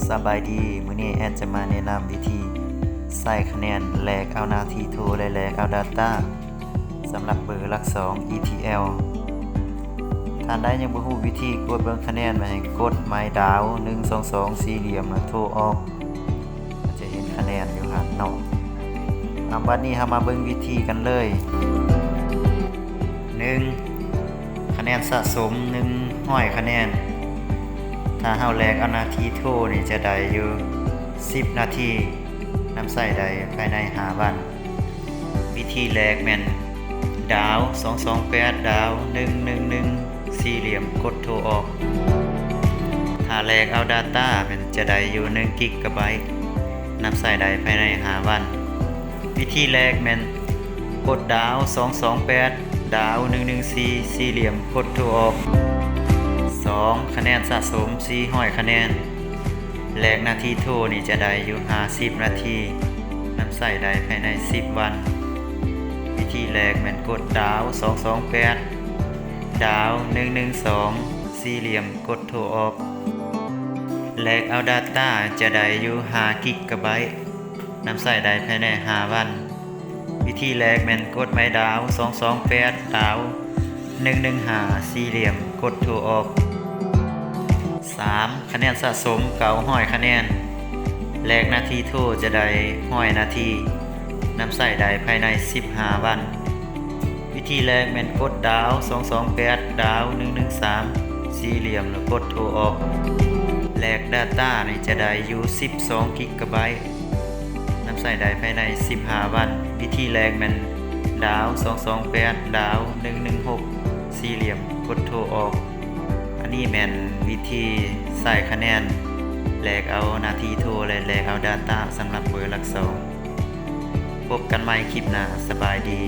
ສະບາຍດີ, ມື້ນີ້ແອດຈະມາແນະນຳວິທີໃສ່ຄະແນນແລກເອົາໜ້າທີ່ໂທ ແລະ ແລກເອົາດາຕ້າ ສຳລັບເບີຫຼັກສອງ ອີທີແອລ. ທ່ານໃດຍັງບໍ່ຮູ້ວິທີກວດເບິ່ງຄະແນນ, ແມ່ນໃຫ້ກົດໄມ້ດາວ ໜຶ່ງສອງສອງ ສີ່ຫຼ່ຽມ ແລ້ວໂທອອກ ຈະເຫັນຄະແນນຢູ່ຫັ້ນເນາະ. ເອົາ ບັດນີ້ເຮົາມາເບິ່ງວິທີກັນເລີຍ. ໜຶ່ງ ຄະແນນສະສົມ ໜຶ່ງຮ້ອຍຄະແນນ. ຖ້າເຮົາແລກເອົາໜ້າທີ່ໂທນີ້ ຈະໄດ້ຢູ່ສິບນາທີ, ນຳໃຊ້ໄດ້ພາຍໃນຫ້າວັນ. ວິທີແລກແມ່ນ ດາວ ສອງສອງແປດ ດາວ ໜຶ່ງໜຶ່ງໜຶ່ງ ສີ່ຫຼ່ຽມ ກົດໂທອອກ. ຖ້າແລກເອົາດາຕ້າ ແມ່ນຈະໄດ້ຢູ່ໜຶ່ງກິກກະໄບ, ນຳໃຊ້ໄດ້ພາຍໃນຫ້າວັນ. ວິທີແລກແມ່ນ ກົດດາວ ສອງສອງແປດ ດາວ ໜຶ່ງໜຶ່ງສີ່ ສີ່ຫຼ່ຽມ ກົດໂທອອກ. ສອງ ຄະແນນສະສົມ ສີ່ຮ້ອຍຄະແນນ. ແລກໜ້າທີ່ໂທນີ້ຈະໄດ້ຢູ່ຫ້າສິບນາທີ, ນຳໃຊ້ໄດ້ພາຍໃນສິບວັນ. ວິທີແລກແມ່ນກົດດາວ ສອງສອງແປດ ດາວ ໜຶ່ງໜຶ່ງສອງ ສີ່ຫຼ່ຽມ ກົດໂທອອກ. ແລກເອົາດາຕ້າຈະໄດ້ຢູ່ຫ້າກິກກະໄບ, ນຳໃຊ້ໄດ້ພາຍໃນຫ້າວັນ. ວິທີແລກແມ່ນກົດໄມ້ດາວ ສອງສອງແປດ ດາວ ໜຶ່ງໜຶ່ງຫ້າ ສີ່ຫຼ່ຽມ ກົດໂທອອກ. ສາມ ຄະແນນສະສົມ ເກົ້າຮ້ອຍຄະແນນ. ແລກໜ້າທີ່ໂທຈະໄດ້ຮ້ອຍນາທີ, ນຳໃຊ້ໄດ້ພາຍໃນສິບຫ້າວັນ. ວິທີແລກແມ່ນກົດດາວ ສອງສອງແປດ ດາວ ໜຶ່ງໜຶ່ງສາມ ສີ່ຫຼ່ຽມ ແລ້ວກົດໂທອອກ. ແລກດາຕ້ານີ້ຈະໄດ້ຢູ່ສິບສອງກິກກະໄບ, ນຳໃຊ້ໄດ້ພາຍໃນສິບຫ້າວັນ. ວິທີແລກແມ່ນດາວ ສອງສອງແປດ ດາວ ໜຶ່ງໜຶ່ງຫົກ ສີ່ຫຼ່ຽມ ກົດໂທອອກ. ອັນນີ້ແມ່ນວິທີໃສ່ຄະແນນແລກເອົາໜ້າທີ່ໂທ ແລະ ແລກເອົາດາຕ້າ ສຳລັບເບີຫຼັກສອງ. ພົບກັນໃໝ່ຄລິບໜ້າ. ສະບາຍດີ.